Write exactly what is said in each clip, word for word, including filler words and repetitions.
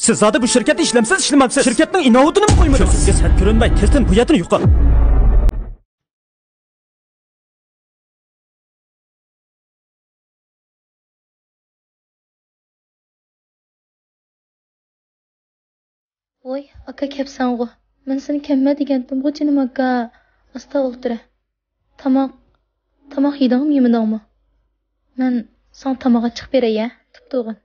سىز زادى بۇ شىركەتتە ئىشلەمسىز، ئىشلىمەمسىز؟ شىركەتنىڭ ئىناۋىتىنىمۇ قويمىدىڭىز. كۆزۈمگە سەت كۆرۈنمەي، تېزدىن بۇ يەردىن يوقال. ۋوي، ئاكا كەپسەنغۇ. مەن سېنى كەممە دېگەنتىمغۇ، جېنىم ئاكا. ئاستا ئولتۇرە. تاماق، تاماق يېدىڭمۇ، يېمىدىڭمۇ؟ مەن ساڭا تاماق ئاچچىق بېرەي، ھە؟ تۇپتۇغىن.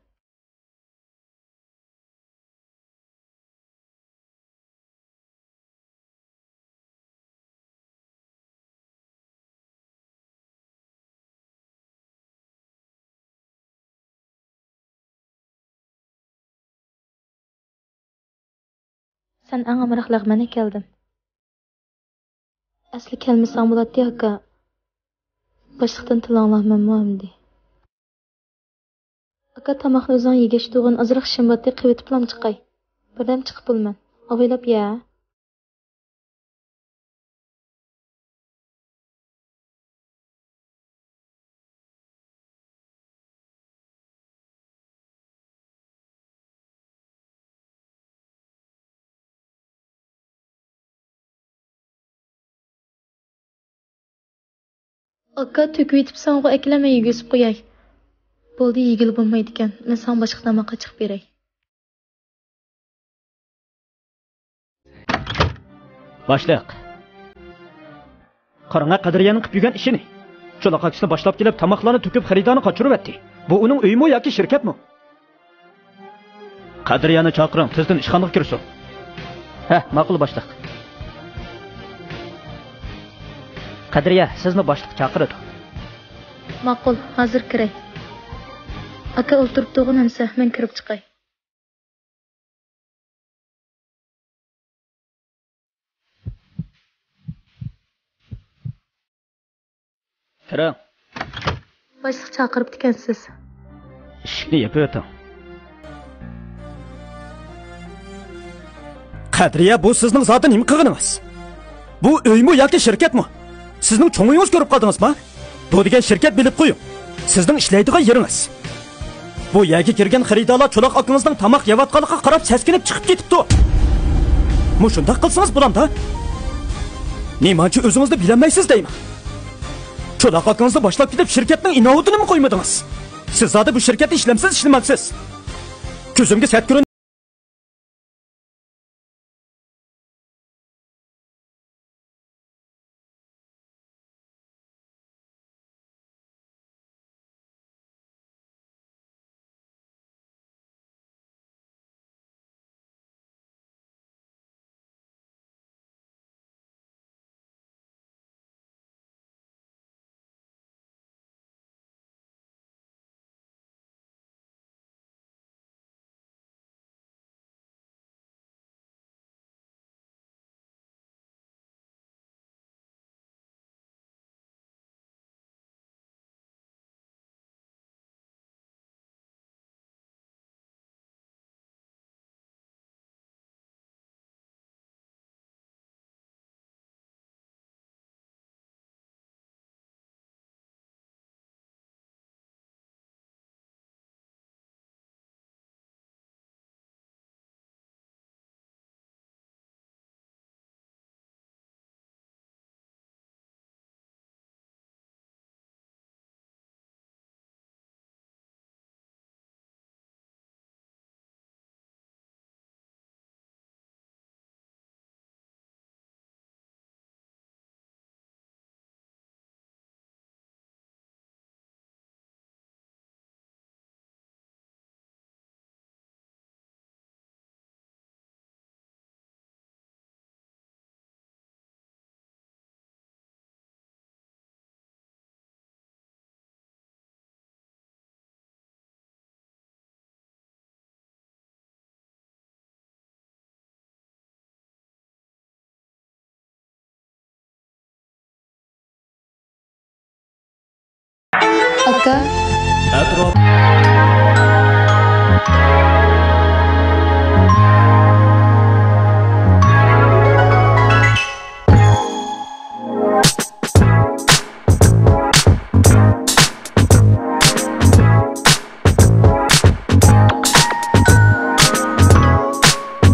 سەن ئەڭ ئامراق لەغمەن ئەكەلدىم. ئەسلى كەلمىسەڭ بولاتتى، ئاكا. باشلىقتىن تىللاڭلار، مەنمۇ ئەمدى. ئاكا، تاماقنى ئۆزۈڭ يېگەچ تۇرغىن، ئازراق ئىشىم باتتى، قېۋىتىپلام چىقاي. بىردەم چىقىپ بولىمەن. ئاۋايلاپ يە. ئاكا، تۆكۈۋېتىپسەنغۇ، ئەكېلە، مەن يېگۈزۈپ قوياي. بولدى، يېگىلى بولمايدىكەن. مەن ساڭا باشقا تاماق ئاچچىق بېرەي. باشلىق. قاراڭا قەدرىيەنىڭ قىپ يۈرگەن ئىشىنى. چولاق ئاكىسىنى باشلاپ كېلىپ، تاماقلارنى تۆكۈپ، خېرىدارنى قاچۇرۇۋەتتى. بۇ ئۇنىڭ ئۆيىمۇ ياكى شىركەتمۇ؟ قەدرىيەنى چاقىرىڭ، تېزدىن ئىشخانىغا كىرسۇن. ھە، ماقۇل، باشلىق. قەدرىيە، سىزنى باشلىق چاقىرىدۇ. ماقۇل، ھازىر كىرەي. ئاكا ئولتۇرۇپ تۇرغىن ئەمسە، مەن كىرىپ چىقاي. كىرىڭ. باشلىق چاقىرىپتىكەنسىز. ئىشىكنى يېپىۋېتىڭ. قەدرىيە، بۇ سىزنىڭ زادى نېمە قىلغىنىڭىز؟ بۇ ئۆيمۇ ياكى شىركەتمۇ؟ سىزنىڭ چوڭىڭىز كۆرۈپ قالدىڭىزمۇ؟ بۇ دېگەن شىركەت، بىلىپ قويۇڭ. سىزنىڭ ئىشلەيدىغان يېرىڭىز. بۇ يەرگە كىرگەن خېرىدارلار چولاق ئاكىڭىزنىڭ تاماق يەۋاتقانلىقىغا قاراپ سەسكىنىپ چىقىپ كېتىپتۇ. مۇشۇنداق قىلسىڭىز بولامدا؟ نېمانچە ئۆزىڭىزنى بىلەلمەيسىز دەيمەن. چولاق ئاكىڭىزنى باشلاپ كېلىپ شىركەتنىڭ ئىناۋىتىنىمۇ قويمىدىڭىز. سىز زادى بۇ شىركەتتە ئىشلەمسىز، ئىشلىمەمسىز؟ كۆزۈمگە سەت كۆرۈن- ئاكا. ئەتراپ.